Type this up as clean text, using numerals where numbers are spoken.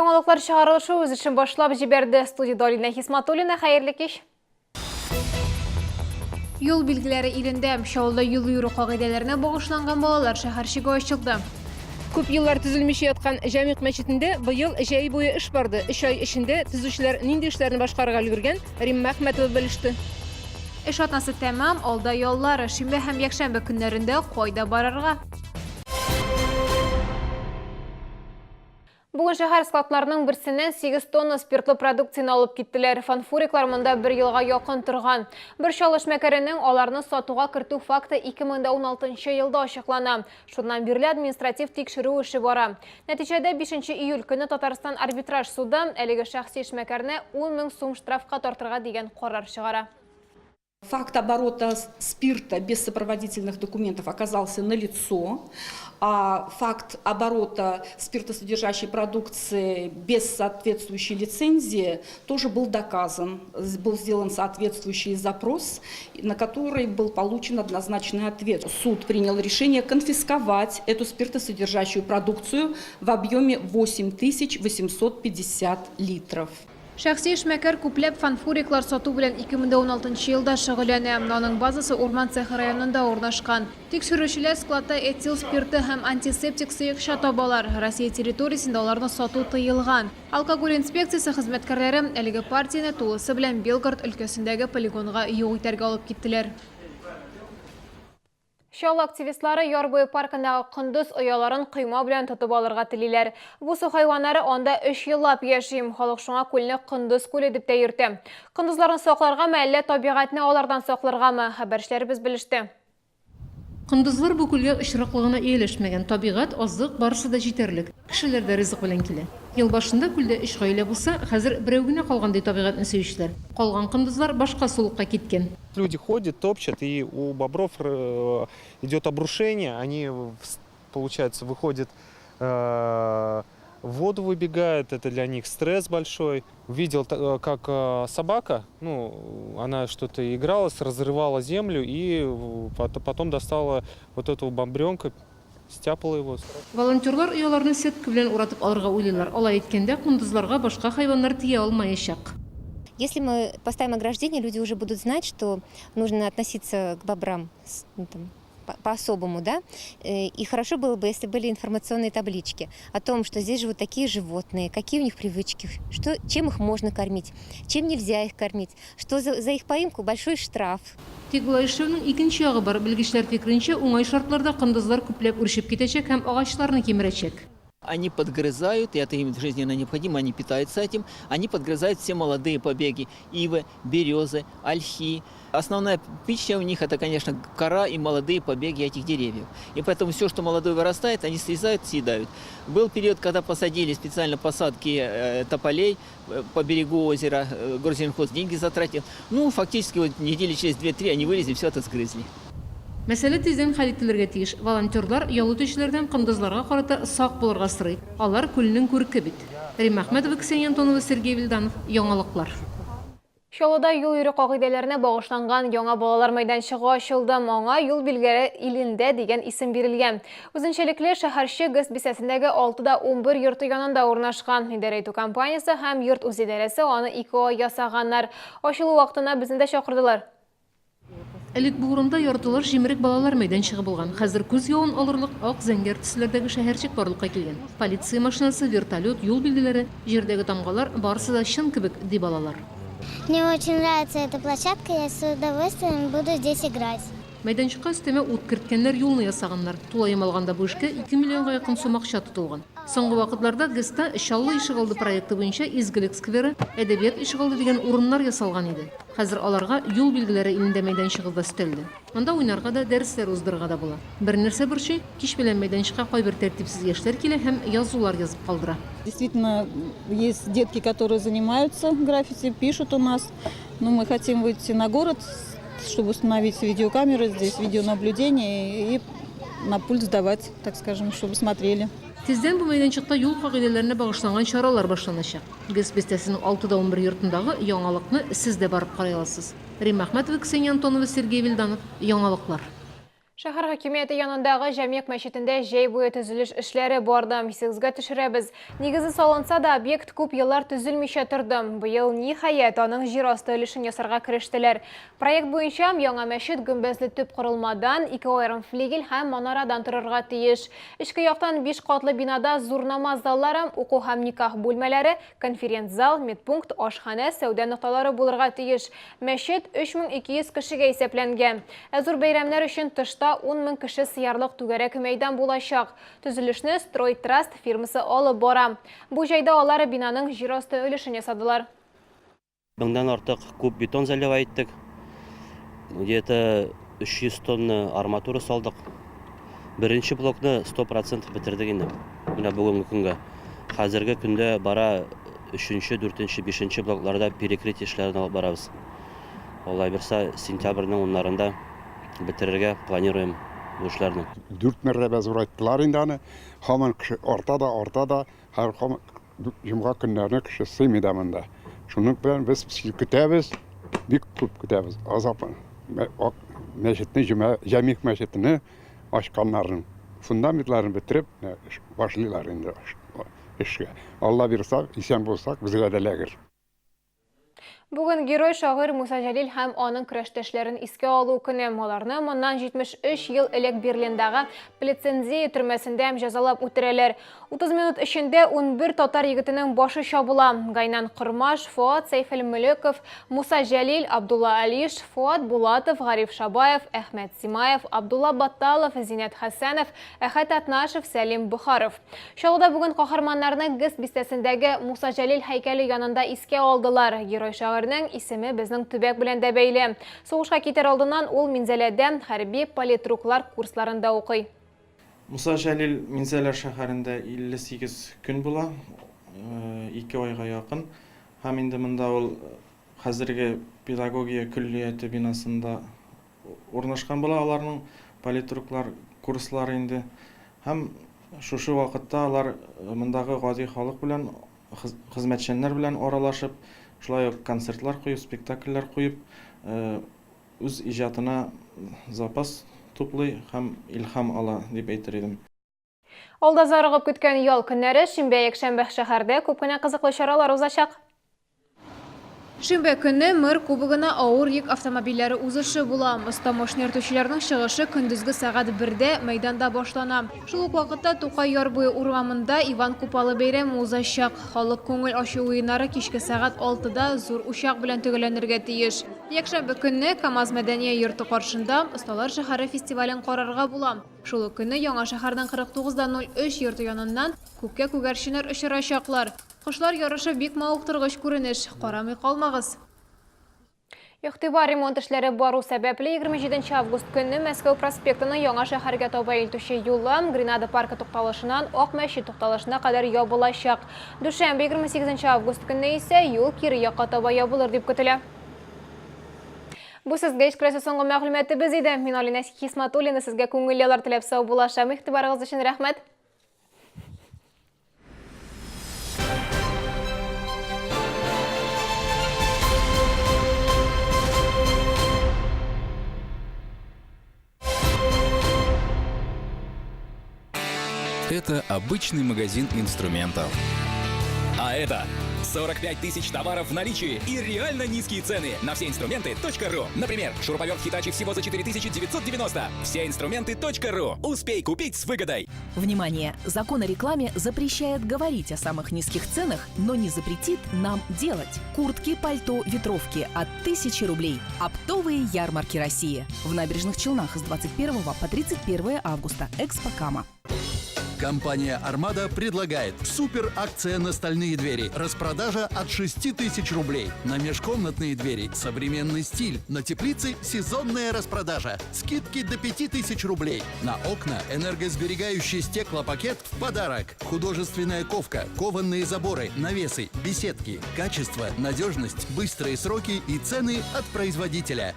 Яңалыклар чыгарылышы үз эшен башлап җибәрде. Студиядә Алинә Хисматуллина, хәерле кич. Юл билгеләре илендә Чаллыда юл йөрү кагыйдәләренә багышланган балалар шәһәрчеге ачылды. Күп еллар төзелмичә яткан Җәмигъ мәчетендә быел җәй буе эш барды. Өч ай эчендә төзүчеләр нинди эшләрне башкарырга өлгергән, Римма Әхмәтова белеште. Эш атнасы тәмам, алда яллар. Шимбә һәм якшәмбе көннәрендә кайда барырга? Бүген шәһәр складларының берсеннән 8 тонна спиртлы продукцияне алып киттеләр. Фанфуриклар монда бер елга якын торган. Бер чал эшмәкәренең аларны сатуга кертү факты 2016 елда ачыклана. Шуннан бирле административ тикшерү эше бара. Нәтиҗәдә 5 июль көнне Татарстан арбитраж суды әлеге шәхси эшмәкәрне 10 мең сум штрафка тартырга дигән карар чыгара. Факт оборота спирта без сопроводительных документов оказался налицо, а факт оборота спиртосодержащей продукции без соответствующей лицензии тоже был доказан. Был сделан соответствующий запрос, на который был получен однозначный ответ. Суд принял решение конфисковать эту спиртосодержащую продукцию в объеме 8850 литров. Шәхси эшмәкәр күпләп фанфуриклар сату белән 2016 елда шөгыльләнә. Аның базасы Урман цехы районында урнашкан. Тикшерүчеләр складта этил спирты һәм антисептик сыекча табалар. Россия территориясендә аларны сату тыелган. Алкоголь инспекциясе хезмәткәрләре әлеге партияне тулысы белән Белгород өлкәсендәге полигонга юк итәргә алып киттеләр. Чаллы активистлары яр буе паркындагы кондыз ояларын койма белән тотып алырга телиләр. Бу су хайваннары анда өч еллап яши. Халык шуңа күлне Кондыз күле дип тә йөртә. Кондызларны сакларгамы, әллә табигатьне алардан сакларгамы? Хәбәрчеләребез белеште. Кондызлар бу күлгә очраклы гына ияләшмәгән. Табигать, азык, барысы да җитәрлек. Кешеләр дә ризык белән килә. Ел башында күлдә өч гаилә булса, хәзер берәү генә калган, ди табигатьне сөючеләр. Калган кондызлар башка сулыкка киткән. Люди ходят, топчат, и у бобров э, идет обрушение, они, получается, выходят э, в воду выбегают, это для них стресс большой. Видел, э, как собака, ну, она что-то игралась, разрывала землю и потом достала вот этого бобренка, стяпала его. Волонтерлар ояларны сетка белән уратып алырга уйлыйлар. Алай иткәндә, кондызларга башка хайваннар тия алмаячак. Если мы поставим ограждение, люди уже будут знать, что нужно относиться к бобрам ну, там, по-особому, да, э, и хорошо было бы, если были информационные таблички о том, что здесь живут такие животные, какие у них привычки, что, чем их можно кормить, чем нельзя их кормить, что за, за их поимку большой штраф. Тик болай эшләүнең икенче ягы бар, белгечләр фикеренчә, уңай шартларда кондызлар күпләп үрчеп китәчәк һәм агачларны кимерәчәк. Они подгрызают, и это им жизненно необходимо, они питаются этим, они подгрызают все молодые побеги ивы, березы, ольхи. Основная пища у них это, конечно, кора и молодые побеги этих деревьев. И поэтому все, что молодое вырастает, они срезают, съедают. Был период, когда посадили специально посадки э, тополей, Э, по берегу озера, э, Горзеленхоз деньги затратил. Ну, фактически, вот недели через 2-3 они вылезли, все это сгрызли. Мәсьәлә тиздән хәл ителергә тиеш. Волонтерлар ял итүчеләрдән кондызларга карата сак булырга сорый. Алар күлнең күрке бит. Римма Әхмәтова, Ксения Антонова, Сергей Вильданов. Яңалыклар. Чаллыда юл йөрү кагыйдәләренә багышланган яңа балалар мәйданчыгы ачылды. Аңа Юл билгеләре илендә дигән исем бирелгән. Үзенчәлекле шәһәрчек ГЭС бистәсендәге 6 да 11 йорты янында урнашкан. Идарә итү компаниясе һәм йорт үзидарәсе аны ике ай ясаганнар. Ачылу вакытына безне дә чакырдылар. Элек бу урында яртылаш җимерек балалар мәйданчыгы булган. Хәзер күз явын алырлык ак, зәңгәр төсләрдәге шәһәрчек барлыкка килгән. Полиция машинасы, вертолет, юл билгеләре, җирдәге тамгалар, барысы да чын кебек, ди балалар. Мне очень нравится эта площадка, я с удовольствием буду здесь играть. Мәйданчыкка өстәмә ут керткәннәр, юлны ясаганнар. Тулаем алганда бу эшкә 2 миллионга якын сум акча тотылган. Соңгы вакытларда ГЭСта Чаллы ишегалды проекты буенча Изгелек скверы, Әдәбият ишегалды дигән урыннар ясалган иде. Хәзер аларга юл билгеләре илендә мәйданчыгы да өстәлде. Монда уйнарга да, дәресләр уздырырга да була. Бер нәрсә борчый, кич белән мәйданчыкка кайбер тәртипсез яшьләр килә һәм язулар язып калдыра. Действительно, есть детки, которые занимаются граффити, пишут у нас. Но мы хотим выйти на город, чтобы установить видеокамеры здесь, видеонаблюдение и на пульт сдавать, так скажем, чтобы смотрели. Тиздән бу мәйданчыкта юл кагыйдәләренә багышланган чаралар башланачак. ГЭС бистәсенең 6 да 11 йортындагы яңалыкны сез дә барып карый аласыз. Римма Әхмәтова, Ксения Антонова, Сергей Вильданов. Яңалыклар. Шәһәр хакимияте янындагы Җәмигъ мәчетендә җәй буе төзелеш эшләре барды. Исегезгә төшерәбез. Нигезе салынса да, объект күп еллар төзелмичә торды. Быел, ниһаять, аның җир асты өлешен ясарга керештеләр. Проект буенча, яңа мәчет гөмбәзле төп корылмадан, ике аерым флигель һәм манарадан торырга тиеш. Эчке яктан биш катлы бинада зур намаз заллары, уку һәм никах бүлмәләре, конференц-зал, медпункт, ашханә, сәүдә нокталары булырга тиеш. Мәчет 3200 кешегә исәпләнгән. Ә зур бәйрәмнәр өчен тышта 10 мең кеше сыярлык түгәрәк мәйдан булачак. Төзелешне Стройтраст фирмасы алып бара. Бу җәйдә алар бинаның җир асты өлешен ясадылар. Меңнән артык куб бетон заливать иттек. Где-то 300 тонна арматура салдык. Беренче блокны 100% бетердек инде. Менә бүгенге көнгә. Хәзерге көндә бара өченче, дүртенче, бишенче блокларда перекрытие эшләрен алып барабыз. Алла бирса, сентябрьнең уннарында бетерергә планируем бу эшләрне. Дүрт мәртәбә зурайттылар инде аны. Һаман кеше арта да, арта да. Һәр һаман җомга көннәрне кеше сыймый да монда. Шуның белән без көтәбез, бик күп көтәбез. Азап мәчетне, җомга җәмигъ мәчетене ачканнарын, фундаментларын бетереп, башлыйлар инде эшкә. Алла бирса, исән булсак, безгә дә эләгер. Бүген герой шагыйрь Муса Җәлил һәм аның көрәштәшләрен искә алу көне. Аларны моннан 73 ел элек Берлиндагы Плетцензее төрмәсендә җәзалап үтерәләр. 30 минут эчендә 11 татар егетенең башы чабыла. Гайнан Кормаш, Фоат Сәйфелмөлеков, Муса Җәлил, Абдулла Алиш, Фоат Булатов, Гариф Шабаев, Әхмәт Симаев, Абдулла Батталов, Зиннәт Хәсәнов, Әхәт Атнашев, Сәлим Бохаров. Чаллыда бүген каһарманнарны ГЭС бистәсендәге Муса Җәлил һәйкәле янында искә алдылар. Герой шагыйрьнең исеме безнең төбәк белән дә бәйле. Сугышка китәр алдыннан ул Минзәләдә хәрби политруклар курсларында укый. Муса Җәлил Минзәлә шәһәрендә 58 көн була, ике айга якын. Һәм инде монда ул хәзерге педагогия көллияте бинасында урнашкан була аларның политруклар курслары инде. Һәм шушы вакытта алар мондагы гади халык белән, хезмәтчәннәр белән аралашып, шулай ук концертлар куеп, спектакльләр куеп, үз иҗатына запас туплый һәм илһам ала, дип әйтер идем. Алда зарыгып көткән ял көннәре, шимбә-якшәмбе шәһәрдә күп кенә кызыклы чаралар узачак. Шимбә көнне Мэр кубогына авыр йөк автомобильләре узышы була. Оста машина йөртүчеләрнең чыгышы көндезге сәгать бердә мәйданда башлана. Шул ук вакытта Тукай яр буе урамында Иван Купалы бәйрәме узачак. Халык күңел ачу уеннары кичке сәгать алтыда зур учак белән төгәлләнергә тиеш. Якшәмбе көнне КАМАЗ мәдәния йорты каршында Осталар шәһәре фестивален карарга була. Шул ук көнне Яңа шәһәрнең 49 да 03 йорты яныннан күккә күгәрченнәр очырачаклар. Кошлар ярышы бик мавыктыргыч күренеш, карамый калмагыз! Игътибар, ремонт эшләре бару сәбәпле, 27 нче август көнне Мәскәү проспектының Яңа шәһәргә таба илтүче юлы Гренада паркы тукталышыннан Ак мәчет тукталышына кадәр ябылачак. Дүшәмбе, 28 нче август көнне исә юл кире якка таба ябылыр дип көтелә. Бу сезгә ишкерәсе соңгы мәгълүматыбыз иде. Мин Алинә Хисматуллина сезгә күңелле яллар теләп саубуллашам. Игътибарыгыз өчен рәхмәт. Это обычный магазин инструментов. А это 45 тысяч товаров в наличии и реально низкие цены на все инструменты.ру. Например, шуруповерт Hitachi всего за 4990. Все инструменты.ру. Успей купить с выгодой. Внимание! Закон о рекламе запрещает говорить о самых низких ценах, но не запретит нам делать. Куртки, пальто, ветровки от 1000 рублей. Оптовые ярмарки России. В Набережных Челнах с 21 по 31 августа. Экспокама. Компания «Армада» предлагает супер акция на стальные двери. Распродажа от 6000 рублей. На межкомнатные двери современный стиль. На теплице сезонная распродажа. Скидки до 5000 рублей. На окна энергосберегающий стеклопакет в подарок. Художественная ковка, кованные заборы, навесы, беседки. Качество, надежность, быстрые сроки и цены от производителя.